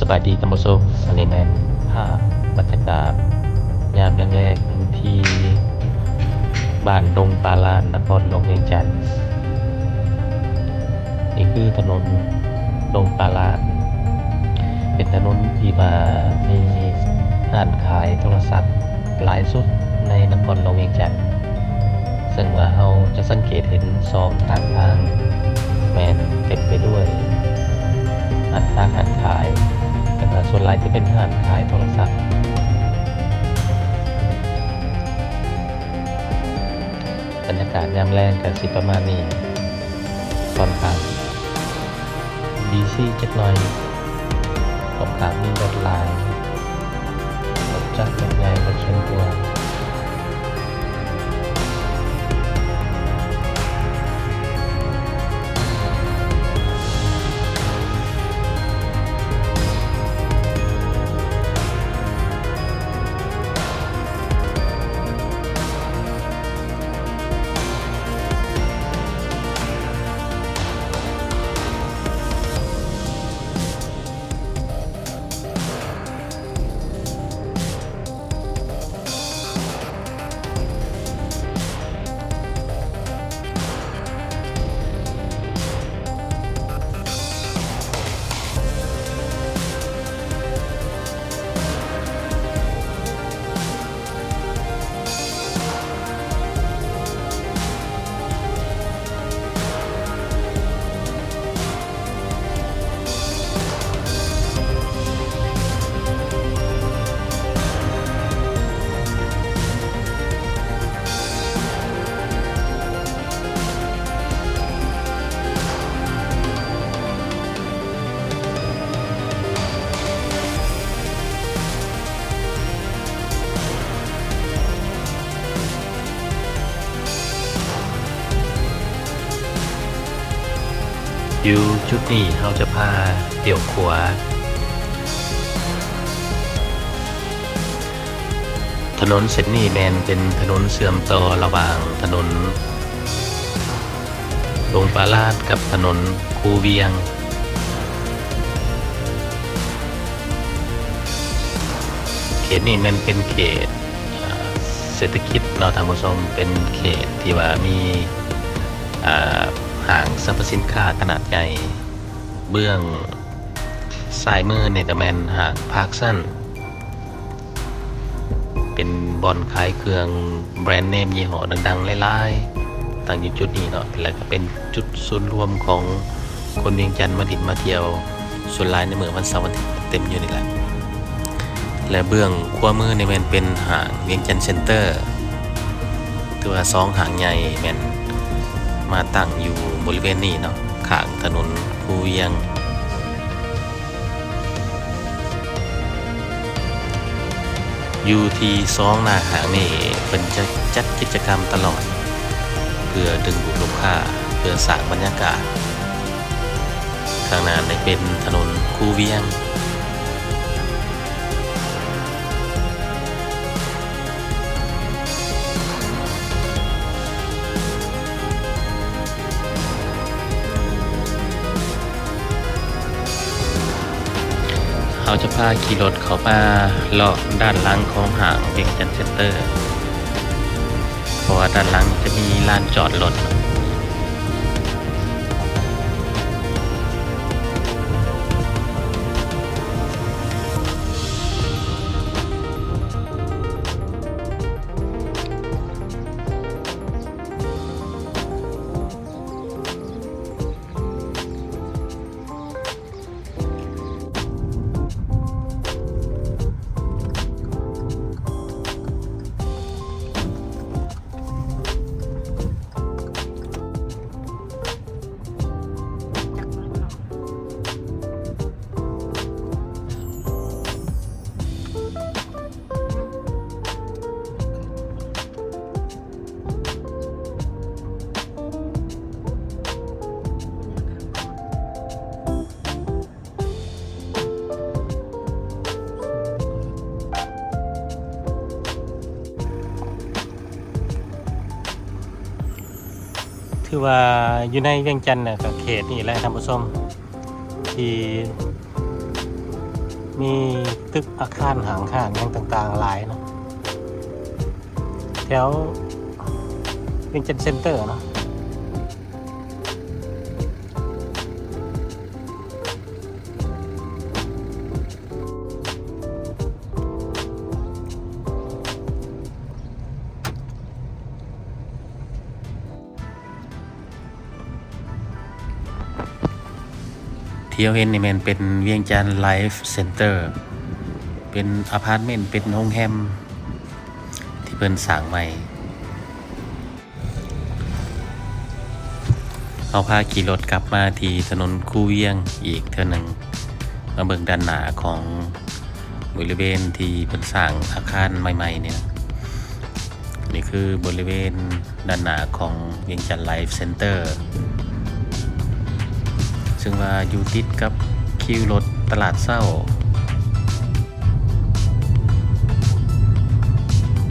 ສະບາຍດີທ່ານຜູ້ຊົມ, ອັນນີ້ແມ່ນພາບບັນຍາກາດຍາມແລງໆ ທີ່ບ້ານດົງປາລານ ນະຄອນຫຼວງວຽງຈັນ. ນີ້ຄືຖະໜົນດົງປາລານ ເປັນຖະໜົນທີ່ວ່າມີຮ້ານຂາຍໂທລະສັບ ຫຼາຍສຸດໃນນະຄອນຫຼວງວຽງຈັນ, ເຊິ່ງວ່າເຮົາຈະສັງເກດເຫັນສອງຂ້າງທາງແມ່ນເຕັມໄປດ້ວຍຮ້ານຄ້າຮ້ານຂາຍ, ແຕ່ວ່າສ່ວນຫຼາຍຈະເປັນຮ້ານຂາຍໂທລະສັບ. ບັນຍາກາດຍາມແລງກໍຊິປະມານນີ້, ຂ້ອນຂ້າງ ບີຊີຈັກໜ່ອຍ, ຂ້ອນຂ້າງມີລົດຫຼາຍ, ລົດຈັກລົດໃຫຍ່ລົດສ່ວນຕົວ. ຢູ່ຈຸດນີ້ເຮົາຈະພາລ້ຽວຂວາ. ຖະໜົນເສັ້ນນີ້ແມ່ນເປັນຖະໜົນເຊື່ອມຕໍ່ລະຫວ່າງຖະໜົນດົງປາລານກັບຖະໜົນຄູວຽງ. ເຂດນີ້ແມ່ນເປັນເຂດ ເສດຖະກິດເນາະທ່ານຜູ້ຊົມ, ເປັນເຂດທີ່ວ່າມີ ອ່າ ຫ້າງສັບພະສິນຄ້າຂະໜາດໃຫຍ່. ເບື້ອງຊ້າຍມືນີ້ກໍແມ່ນຫ້າງພາກຊັນ ເປັນບ່ອນຂາຍເຄື່ອງແບຣນເນມຍີ່ຫໍ້ດັງໆຫຼາຍໆ ຕັ້ງຢູ່ຈຸດນີ້ເນາະ, ແລະກໍເປັນຈຸດສູນລວມຂອງຄົນວຽງຈັນມາຫຼິ້ນມາທ່ຽວ ສ່ວນຫຼາຍໃນມື້ວັນເສົາວັນອາທິດເຕັມຢູ່ນີ້ແຫຼະ. ແລະເບື້ອງຂວາມືນີ້ແມ່ນເປັນຫ້າງວຽງຈັນເຊັນເຕີ, ຖືວ່າສອງຫ້າງໃຫຍ່ແມ່ນມາຕັ້ງຢູ່ບໍລິເວນນີ້ເນາະ, ຂ້າງຖະໜົນຄູວຽງ. ຢູ່ທີ່ສອງໜ້າຫ້າງນີ້ ເພິ່ນຈະຈັດກິດຈະກຳຕະຫຼອດ ເພື່ອດຶງດູດລູກຄ້າ, ເພື່ອສ້າງບັນຍາກາດ. ຂ້າງໜ້ານີ້ເປັນຖະໜົນຄູວຽງ. ເຮົາຈະພາຂີ່ລົດເຂົ້າມາເລາະດ້ານຫຼັງຂອງຫ້າງວຽງຈັນເຊັນເຕີ, ເພາະວ່າດ້ານຫຼັງຈະມີລານຈອດລົດ. ຖືວ່າຢູ່ໃນວຽງຈັນນະ ກະເຂດນີ້ແຫຼະທ່ານຜູ້ຊົມ ທີ່ ມີຕຶກອາຄານຫ້າງຮ້ານຫຍັງຕ່າງໆຫຼາຍເນາະ ແຖວວຽງຈັນເຊັນເຕີເນາະ. ທີ່ເຮົາເຫັນນີ້ແມ່ນເປັນວຽງຈັນໄລຟ໌ເຊັນເຕີ ເປັນອາພາດເມັນ ເປັນໂຮງແຮມທີ່ເພິ່ນສ້າງໃໝ່. ເຮົາພາຂີ່ລົດກັບມາທີ່ຖະໜົນຄູວຽງອີກເທື່ອໜຶ່ງ ມາເບິ່ງດ້ານໜ້າຂອງບໍລິເວນທີ່ເພິ່ນສ້າງອາຄານໃໝ່ໆນີ້ນະ. ນີ້ຄືບໍລິເວນດ້ານໜ້າຂອງວຽງຈັນໄລຟ໌ເຊັນເຕີ ຊຶ່ງວ່າຢູ່ຕິດກັບຄິວລົດຕະຫຼາດເຊົ້າ.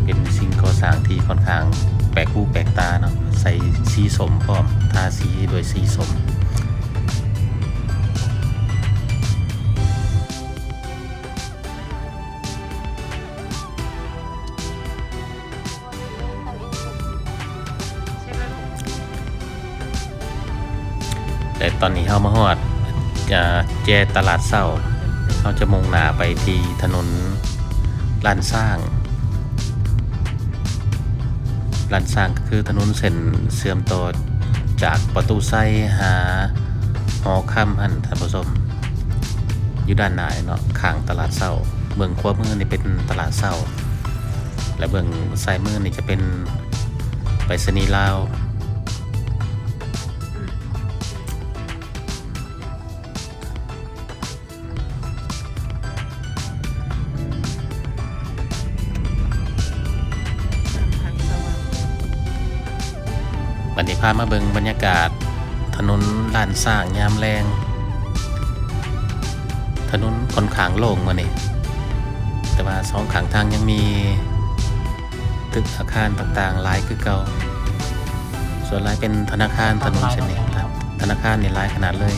ເປັນສິ່ງກໍ່ສ້າງທີ່ຂ້ອນຂ້າງແປກຫູແປກຕາເນາະ ໃສ່ສີສົ້ມພ້ອມ ທາສີດ້ວຍສີສົ້ມ. ແລະ ຕອນນີ້ເຮົາມາຮອດ ອາ ແຈຕະຫຼາດເຊົ້າ ເຮົາຈະມຸ່ງໜ້າໄປທີ່ຖະໜົນລ້ານຊ້າງ. ລ້ານຊ້າງກໍຄືຖະໜົນເສັ້ນເຊື່ອມຕໍ່ຈາກປະຕູໄຊຫາຫໍຄຳຫັ້ນ ທ່ານຜູ້ຊົມ ຢູ່ດ້ານໜ້າເນາະ ຂ້າງຕະຫຼາດເຊົ້າ. ເບື້ອງຂວາມືນີ້ເປັນຕະຫຼາດເຊົ້າ ແລະ ເບື້ອງຊ້າຍມືນີ້ຈະເປັນໄປສະນີລາວ. ບັດນີ້ພາມາເບິ່ງບັນຍາກາດຖະໜົນລ້ານຊ້າງຍາມແລງ. ຖະໜົນຂ້ອນຂ້າງໂລ່ງມື້ນີ້ ແຕ່ວ່າສອງຂ້າງທາງຍັງມີ ຕຶກອາຄານຕ່າງໆຫຼາຍຄືເກົ່າ. ສ່ວນຫຼາຍເປັນທະນາຄານ ຖະໜົນເສັ້ນນີ້ ທະນາຄານນີ້ຫຼາຍຂະໜາດເລີຍ.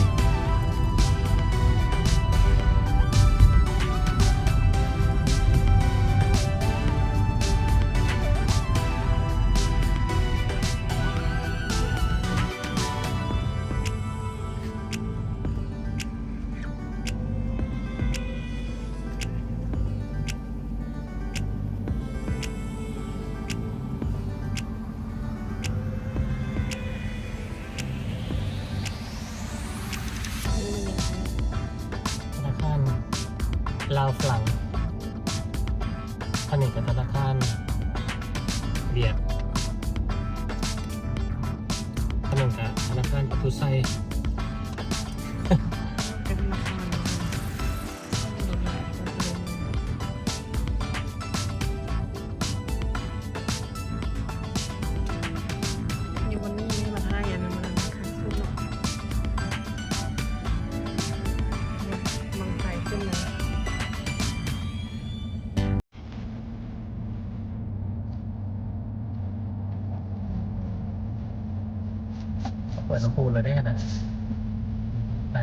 ທະນາຄານລາວຝຣັ່ງ. ອັນນີ້ກໍທະນາຄານຫວຽດ, ອັນນັ້ນກໍທະນາຄານປະຕູໄຊ. ຢູ່ບ່ອນນີ້ແມ່ນມາຖ່າຍອັນນັ້ນ ມັນຄັກສຸດເນາະ ບັ້ງໄຟຂຶ້ນມາ. ເປີດລຳໂພງແລ້ວເດ້ຫັ້ນນະ ໄປ.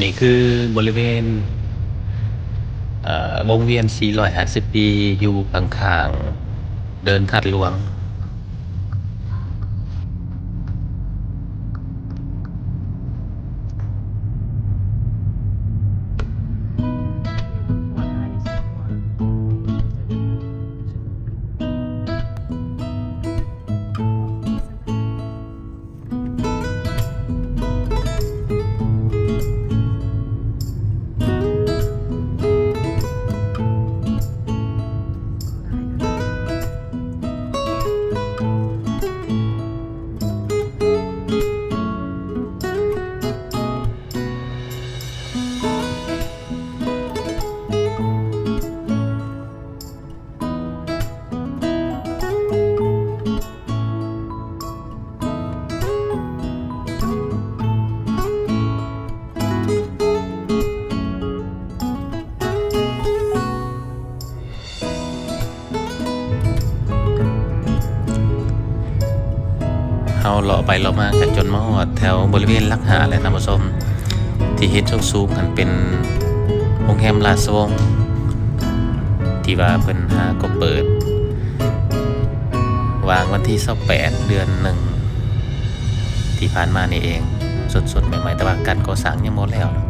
ນີ້ຄືບໍລິເວນ ເອີ ວົງວຽນສີ່ຮ້ອຍຫ້າສິບປີ ຢູ່ຂ້າງໆເດີ່ນທາດຫຼວງ. ເຮົາເລາະໄປເລາະມາກໍຈົນມາຮອດແຖວບໍລິເວນຫຼັກຫ້າແລ້ວທ່ານຜູ້ຊົມ. ທີ່ເຫັນສູງໆຫັ້ນເປັນໂຮງແຮມລາຊະວົງ ທີ່ວ່າເພິ່ນຫາກໍເປີດ ວ່າງວັນທີຊາວແປດ ເດືອນໜຶ່ງ ທີ່ຜ່ານມານີ້ເອງ ສົດໆໃໝ່ໆ ແຕ່ວ່າການກໍ່ສ້າງຍັງບໍ່ແລ້ວ.